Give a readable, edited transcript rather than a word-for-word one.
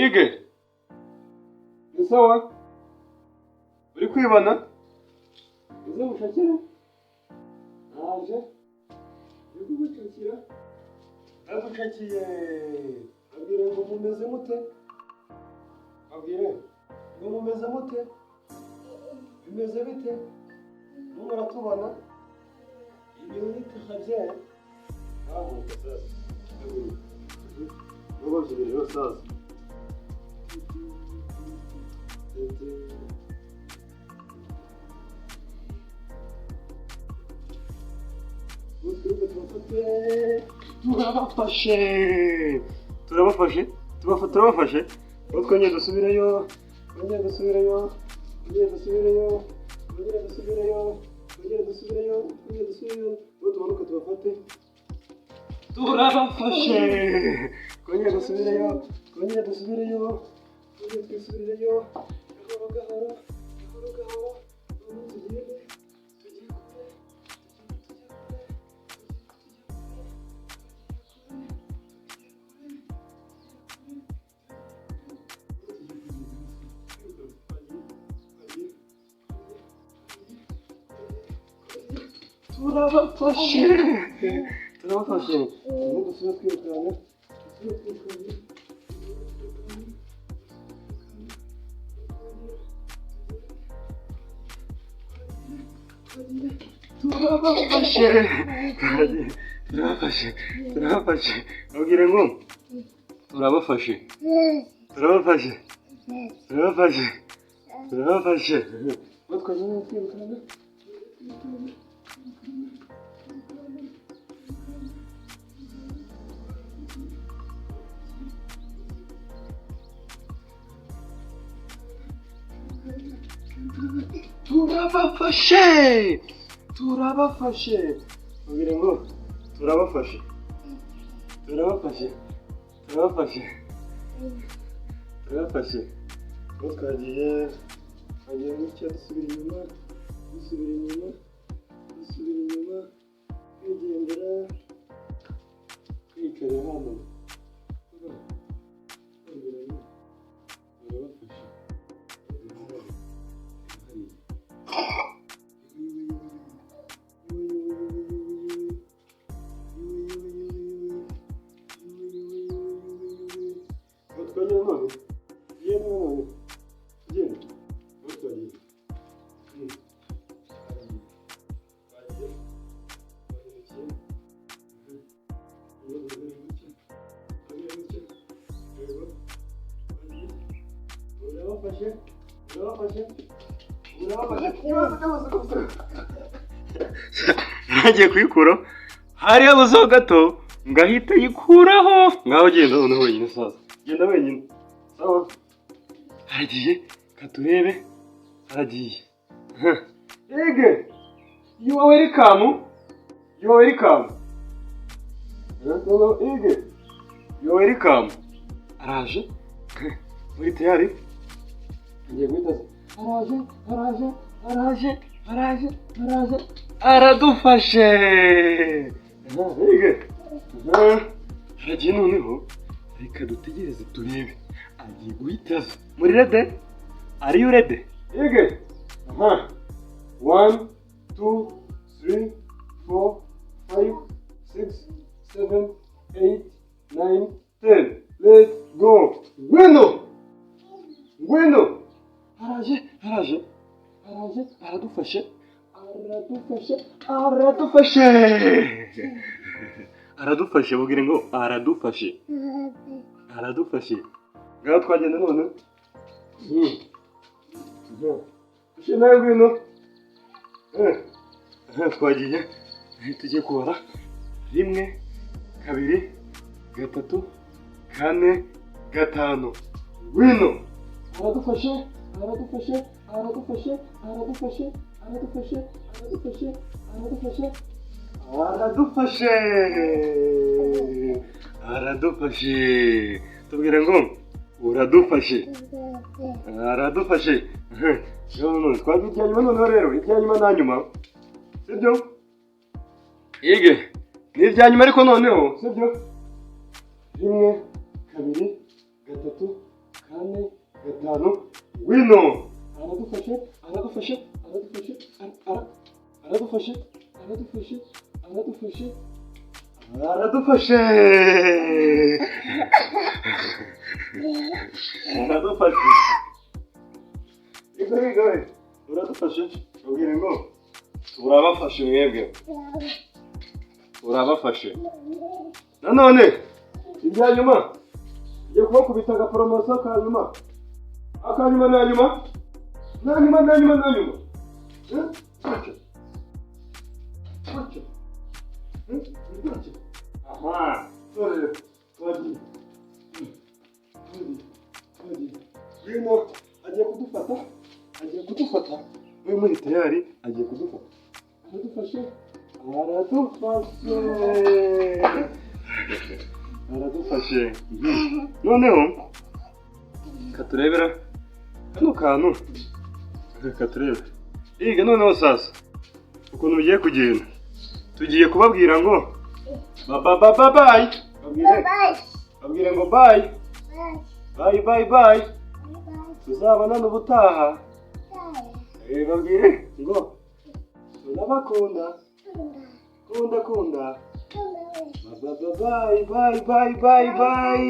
Ige, ni sawa, uri kwibona? Uze mushakire, naje uri kugucakira, ndagucakiye. Babwire ngo mumeze mute? Babwire ngo mumeze mute? Bimeze bite? Muratubona? Ibintu ntitukabye. Haguruka sasa, haguruka. Nubabyinire rero sasa. Turabafashe, turabafashe, turabafashe. Ubu twongeye dusubireyo, twongeye dusubireyo, twongeye dusubireyo, twongere dusubireyo, twongere dusubireyo, twongere dusubireyo. Ubu tumanuke tubafate. Turabafashe, twongere dusubireyo, twongere dusubireyo, twongere twisubireyo, gahoro gahoro, gahoro gahoro. Noneho tugende, tugiye kure, tujye kure, turabafashe, turabafashe. Ubu dusubire twirukanka, dusubire twirukanka. Turabafashe, turabafashe, turabafashe. Babwire ngo turabafashe, turabafashe, turabafashe, turabafashe. Ubu twagiye twirukanka. Turabafashe, turabafashe. Babwire ngo turabafashe, turabafashe, turabafashe, turabafashe. Ubu twagiye, twagiye gutya, dusubira inyuma, dusubira inyuma, dusubira inyuma, twigendera, twicara hano. Babwire ngo turabafashe. Ntagiye kuyikuraho, hari habuzeho gato ngo ahite ayikuraho. Ngaho genda noneho wenyine sasa, genda wenyine. Sawa, aragiye, katurebe, aragiye. Ege, you are welcome, you are welcome. Ege, you are welcome. Araje, muri tayari, agiye guhita aza. Araje, araje, araje, araje, araje, aradufashe. Ege, aragiye noneho, reka dutegereze turebe. Agiye guhita aza. Muri ready? Are you ready? Ege, aha, 1 2 3 4 5 6 7 8 9 10. Let's go. Ngwino, ngwino. Araje, araje, araje, aradufashe, aradufashe, aradufashe, aradufashe. Mubwire ngo aradufashe, aradufashe. Ngaho twagenda none. Nawe ngwino. Twagiye, tugiye kubara 1 2 3 4 5. Ngwino. Aradufashe, aradufashe, aradufashe, aradufashe, aradufashe, aradufashe, aradufashe, aradufashe, aradufashe. Tubwire ngo uradufashe, aradufashe. None twagiye ibya nyuma noneho rero, ibya nyuma na nyuma, sibyo? Ige, ni ibya nyuma ariko noneho, sibyo? 1 2 3 Ngwino, aradufashe, aradufashe, aradufashe, aradufashe, aradufashe, aradufashe, aradufashe, aradufashe. Igwe, igwe, uradufashe. Babwire ngo turabafashe mwebwe, urabafashe. Nanone ibya nyuma, tugiye kubakubita agaporomosiyo ka nyuma, akanyuma na nyuma na nyuma na nyuma na nyuma. Eh? Gutya gutya. Eh? Gutya. Aha, dore twagiye. Twagiye, twagiye. Ngwino, agiye kudufata, agiye kudufata. We muri tayari, agiye kudufata. Aradufashe, aradufashe, aradufashe. Noneho katurebera kano kantu, katurebe yiga. Noneho sasa ukuntu bigiye kugenda, tugiye kubabwira ngo ba bye. Babwire. Bye. Babwire ngo bye. Bye. Bye bye bye. Bye. Tuzabonana ubutaha. Bye. Eh, babwire ngo turabakunda. Kunda. Kunda kunda. Kunda. Bye bye bye bye bye bye.